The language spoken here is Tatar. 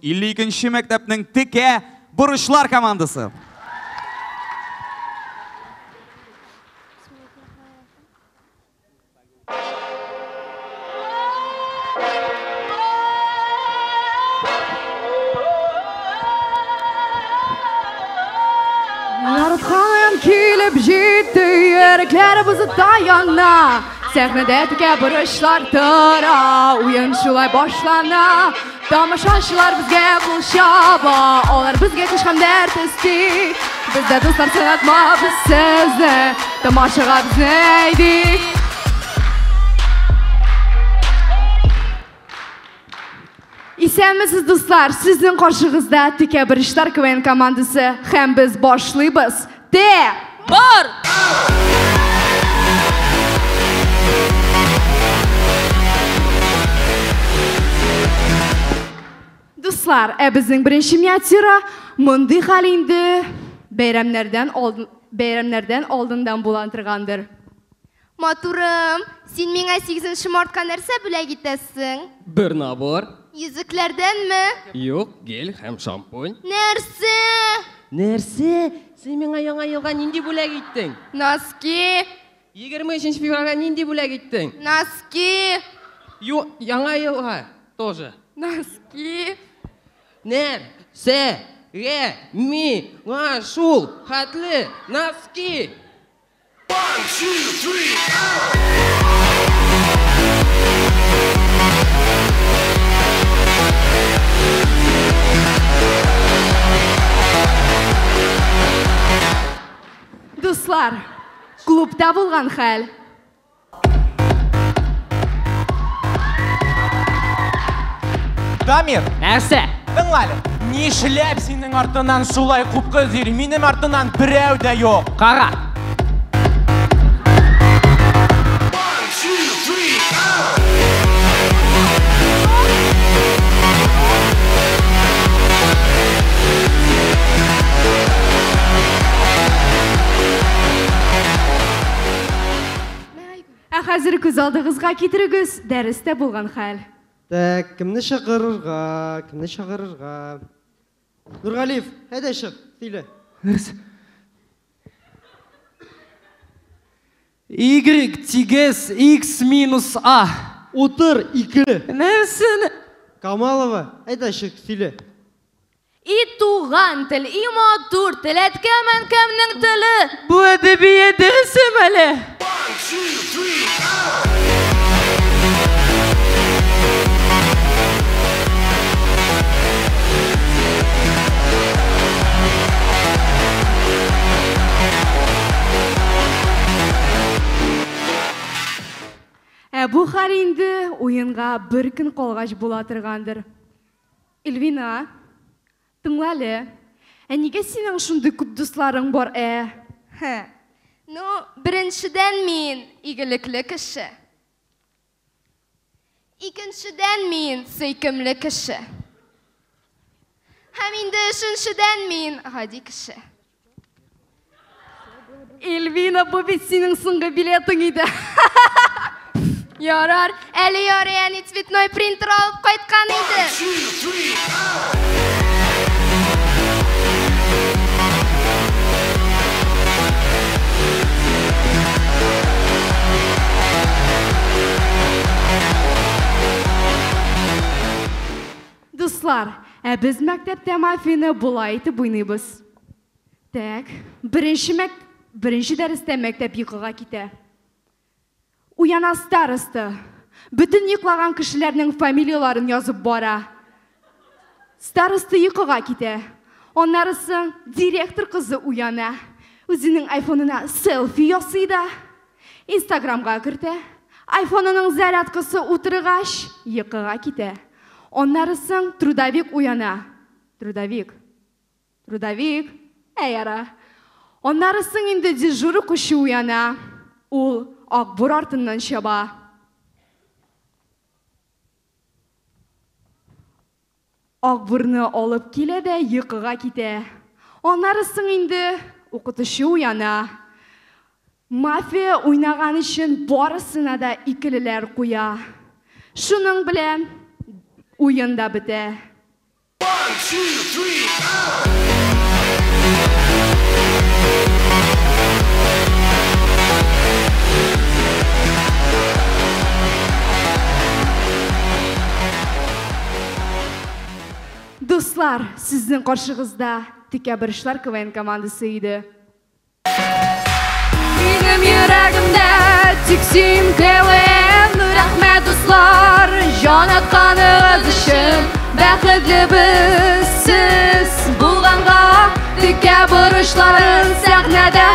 52 нче мәктәпнең текә бурычлар командасы. Яратканым килеп җитте, йөрәкләребез таяна. Сәхнәдә текә бурычлар тора, уен шулай башлана. Тамашачылар безгә кул чаба, алар безгә көч һәм дәрт өсти. Без дә дуслар сынатмабыз сезне, тамашага безне әйдик. Исәнмесез, дуслар! Сезнең каршыгызда Текә бурычлар КВН командасы һәм без башлыйбыз. Т! Бар! Дуслар, ә безнең беренче миниатюра мондый хәл инде бәйрәмнәрдән алдын, бәйрәмнәрдән алдыннан була торгандыр. Матурым, син миңа 8 мартка нәрсә бүләк итәсең? Бер набор. Йөзекләрдәнме? Юк, гель һәм шампунь. Нәрсә? Нәрсә? Син миңа яңа елга нинди бүләк иттең? Носки. 23 февральгә нинди бүләк иттең? Носки. Юк, яңа елга тоже. Носки. Нәрсә? Гә, ми, ңа, шул, хәтле, носки. Дуслар, клубта булган хәл. Дамир! Нәрсә? Тыңла әле. Нишләп синең артыннан шулай күп кыз йөри? Минем артыннан берәү дә юк. Кара. Ә хәзер күз алдыгызга китерегез, дәрестә булган хәл. Так, кемне чакырырга, кемне чакырырга? Нургалиев, әйдә чык, сөйлә. Y тигез X минус А. Утыр, икеле. Нәрсәне? Камалова, әйдә чык, сөйлә. И туган тел, и матур тел, әткәм-әнкәмнең теле. Бу әдәбият дәресеме әле? Ә бу хәл инде уенга бер көн калгач була торгандыр. Эльвина, тыңла әле. Ә нигә синең шундый күп дусларың бар, ә? Хә. Ну, беренчедән мин игелекле кеше. Икенчедән мин сөйкемле кеше. Һәм инде өченчедән мин гади кеше. Эльвина, бу бит синең соңгы билетың иде. Ярар, әле ярый әни цветной принтер алып кайткан иде. Дуслар, ә без мәктәптә мафияне болай итеп уйныйбыз. Так, беренче мәк беренче дәрестә мәктәп йокыга китә. Уяна староста. Бөтен йоклаган кешеләрнең фамилияларын язып бара. Староста йокыга китә. Аннары соң директор кызы уяна. Үзенең айфонына селфи ясый да, Инстаграмга кертә. Айфонының зарядкасы утыргач, йокыга китә. Аннары соң трудовик уяна. Трудовик. Трудовик. Әй яра. Аннары соң инде дежур укучы уяна. Ул акбур артыннан чаба. Акбурны алып килә дә йокыга китә. Аннары соң инде укытучы уяна. Мафия уйнаган өчен барысына да икелеләр куя. Шуның белән уен да бетә. Дуслар, сезнең каршыгызда Текә борычлар КВН командасы иде. Минем йөрәгемдә тик син, КВН. Рәхмәт, дуслар, җан атканыгыз өчен. Бәхетле без сез булганга. Текә борычларын сәхнәдә